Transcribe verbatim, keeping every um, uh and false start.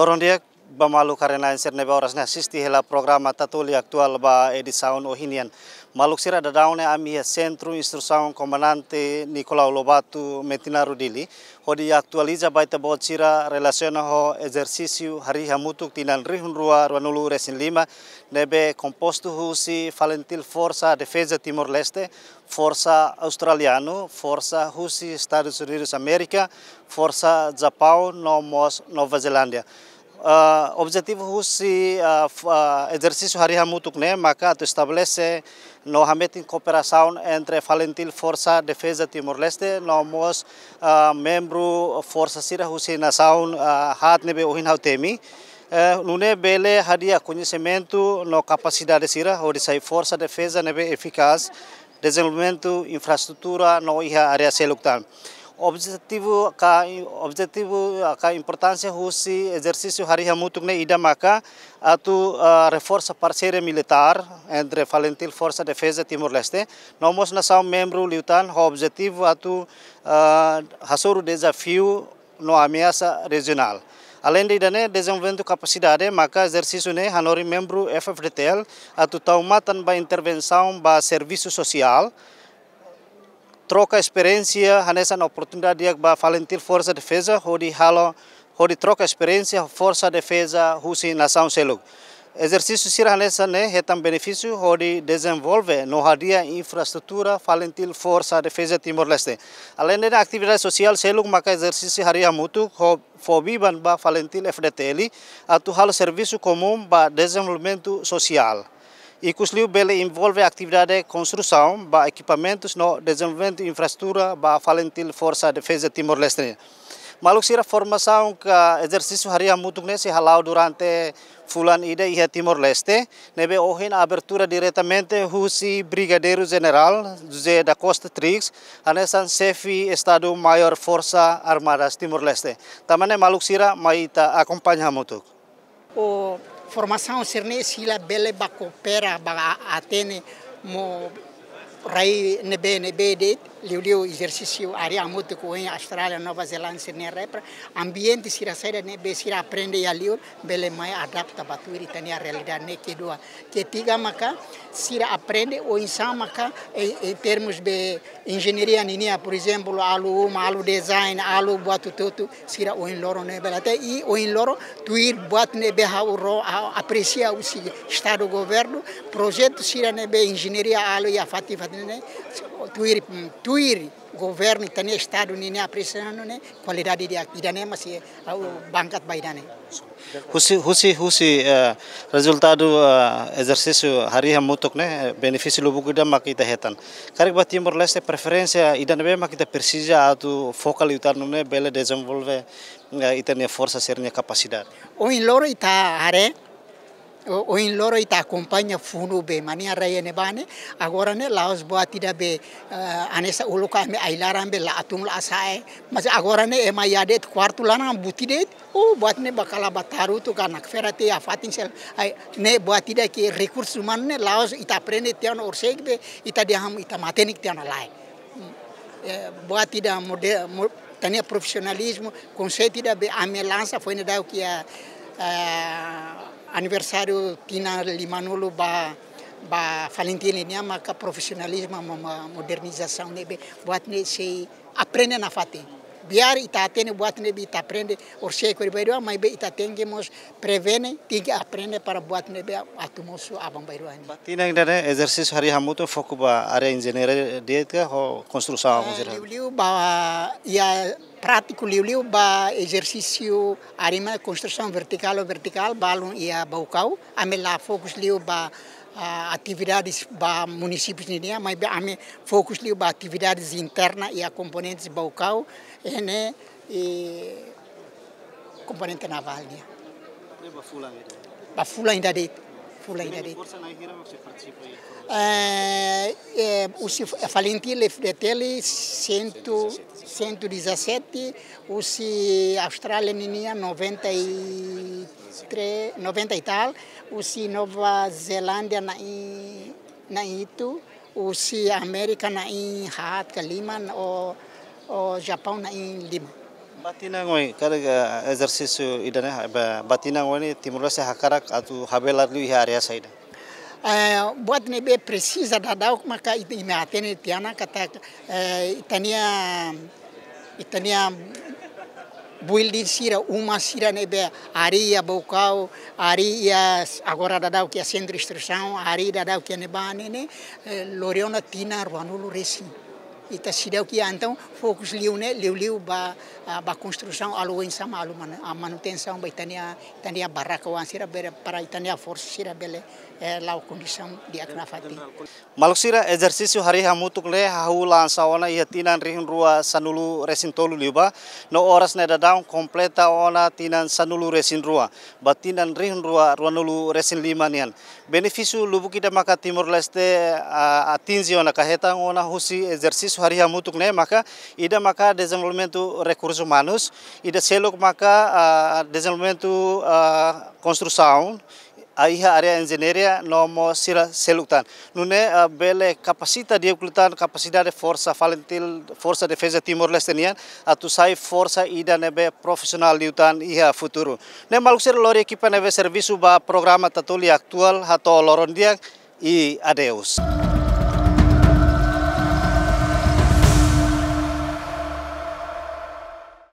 Loron di'ak ba maluk haree-na'in sira ne'ebé oras ne'e asiste hela programa Tatoli Atuál ba edisaun ohin nian. Maluk sira, daudaun ne'e ami iha Sentru Instrusaun Komandante Nicolau Lobato, Metinaro, Dili, hodi atualiza ba ita-boot sira relasiona ho ezersísiu harii hamutuk tinan rihun rua ruanulu resin lima ne'ebé kompostu husi FALINTIL Forsa Defeza Timor-Leste, Forsa Australianu, forsa husi Estadus Unidus Amérika, forsa Japaun no mós Nova Zelándia. Ah, objetivu husi, ah, f-, ah, ezersísiu harii hamutuk ne'e maka atu estabelese no hametin kooperasaun entre FALINTIL Forsa Defeza Timor-Leste no mós, ah, membru forsa sira husi nasaun, ah, haat ne'ebé ohin ha'u temi. Eh, nune'e bele hadi'a koñesimentu no kapasidade sira hodi sai forsa defeza ne'ebé efikás, dezenvolvimentu infraestrutura no iha área seluk tan. Objetivu ka, objetivu ka importánsia husi ezersísiu harii hamutuk ne'e ida maka atu, ah, reforsa parseria militár entre FALINTIL Forsa Defeza Timor-Leste no mós nasaun membru liután, ho objetivu atu, ah, hasoru dezafiu no ameasa rejionál. Aleinde ida-ne'e, dezenvolvimentu kapasidade, maka ezersísiu ne'e hanorin membru F-FDTL atu tau matan ba intervensaun ba servisu sosiál, troka esperiénsia, hanesan oportunidade di'ak ba FALINTIL Forsa Defeza hodi halo, hodi troka esperiénsia forsa defeza husi nasaun seluk. Ezersísiu sira hanesan ne'e hetan benefísiu hodi dezenvolve no hadi'a infraestrutura FALINTIL Forsa Defeza Timor-Leste. Aleinde atividade sosiál seluk, maka ezersísiu harii hamutuk ho fó biban ba FALINTIL F-FDTL atu halo servisu komún ba dezenvolvimentu sosiál. Ikusliu bele envolve atividade konstrusaun ba ekipamentus no dezenvolvimentu infraestrutura ba FALINTIL Forsa Defeza Timor-Leste. Maluk sira, formasaun ka ezersísiu harii hamutuk ne'e sei hala'o durante fulan ida iha Timor-Leste, ne'ebé ohin abertura diretamente husi Brigadeiru Jenerál José da Costa Trigues, hanesan Xefe Estadu Maiór Forsa Armadas Timor-Leste. Tanba ne'e maluk sira, mai ita akompaña hamutuk. Ho formasaun sira-ne'e sira bele bá koopera, bá a-, hatene mós rai ne'ebé, ne'ebé de'it, liuliu ezersísiu harii hamutuk ho Austrália, Nova Zelándia sira-ne'e, para ambiente sira saida ne'ebé sira aprende iha liur, bele mai adapta ba tuir ita-nia realidade ne'e. Kedua, ketiga maka sira aprende oinsá maka, em, em termos de enjeñaria ninian, por exemplo, halo uma, halo design, halo buat hotu-hotu, sira ohin loron ne'e bele hatene, i ohin loron tuir buat ne'ebé ha'u rona, ha'u apresia husi Estadu Governu, projetu sira ne'ebé enjeñaria halo iha fatin-fatin ne'e, tuir, tuir Governu ita-nia Estadu ninia apresiasaun ne'e, kualidade di'ak, ida-ne'e mak ha'u bangga ba ida-ne'e. Husi, husi, husi, eh, rezultadu, eh, ezersísiu harii hamutuk ne'e, eh, benefísiu lubuk ida mak ita hetan. Karik ba Timor-Leste, preferénsia ida ne'ebé mak ita presiza atu foka liután nune'e bele dezenvolve, eh, ita-nia forsa sira-nia kapasidade. Ohin loron ita haree, o-, ohin loron ita akompaña funu be mania rai ne'ebá ne'e, agora ne'e la'ós buat ida be, eh, hanesan uluk ami ai-laran be la hatún la sa'e, mas agora ne'e ema iha de'it kuartu laran buti de'it, oh, buat ne'e bá kala bá tarutu ka nakfera tiha fatin sira, ai, ne'e buat ida ke rekursu umanu ne'e la'ós ita aprende tiha ona orsida be, ita dehan ita matenek tiha ona, lae. Eh, buat ida mode-, mo-, ita-nia profisionalizmu, konseitu ida be ami lansa foin daudauk iha, eh, aniversáriu tinan limanulu ba, ba FALINTIL nian maka profisionalizmu mo-, mo-, modernizasaun ne'ebé buat ne'e sei aprende nafatin. Biar ita hatene buat ne'ebé ita aprende orsida kori bai dua, maibé ita tenke mós prevene, tenke aprende para buat ne'ebé atu mosu aban-bainrua nian. Ba tinan ida-ne'e ezersísiu harii hamutuk foku ba área enjeñaria de'it ka ho konstrusaun, eh, konstrusaun? Liuliu ba, iha prátiku liuliu ba ezersísiu harii hamutuk konstrusaun vertikál ou vertikál, balun iha Baucau, ami la fokus liu ba, ah, atividades ba munisípiu ninian, maibé ami fokus liu ba atividades interna iha komponentes Baucau, ne'e, i komponente navál nian. Ne'e ba fulan ida? Ba fulan ida de'it. Fulan ida de'it. Forsa na'in hira mak sei partisipa iha formasaun? Eh, eh, husi F-, FALINTIL F-FDTL cento, cento e dezassete, husi Austrália ninian noventa e três, noventa e tal, husi Nova Zelándia na'in, na'in hitu, husi Amérika na'in haat ka lima, no, no Japaun na'in lima. Ba tinan oin, kada, eh, ezersísiu ida-ne'e, ba, ba tinan oin ne'e Timor-Leste hakarak atu habelar liu iha área saida? Eh, buat ne'ebé presiza daudaun maka it-, imi hatene tiha ona katak, eh, ita-nia, ita-nia building sira, uma sira ne'ebé harii iha Baucau, harii iha s-, agora daudaun iha sentru instrusaun, harii daudaun iha ne'ebá ne'e, eh, lori ona tinan ruanulu resin. Ita seidauk iha, entaun fokus liu ne'e, liuliu ba, ah, ba konstrusaun, halo oinsá mak halo manu-, ah, manutensaun ba ita-nia, ita-nia barraka oan sira bele, para ita-nia forsa sira bele, eh, la'o kondisaun di'ak nafatin. Maluk sira, ezersísiu harii hamutuk ne'e hahú lansa ona iha tinan rihun rua sanulu resin tolu liubá, no oras ne'e daudaun kompleta ona tinan sanulu resin rua, ba tinan rihun rua ruanulu resin lima nian. Benefísiu lubuk ida maka Timor-Leste, ah, atinje ona ka hetan ona husi ezersísiu harii hamutuk ne'e maka ida maka dezenvolvimentu rekursus umanus, ida seluk maka, ah, dezenvolvimentu, ah, konstrusaun, ah, iha área enjeñaria no mós sira seluk tan. Nune'e, ah, bele kapasita di'ak liután kapasidade forsa FALINTIL, Forsa Defeza Timor-Leste nian, atu sai forsa ida ne'ebé profisionál liután iha futuru. Ne'e maluk sira, lori ekipa ne'ebé servisu ba programa Tatoli Atuál hato'o loron di'ak i adeus.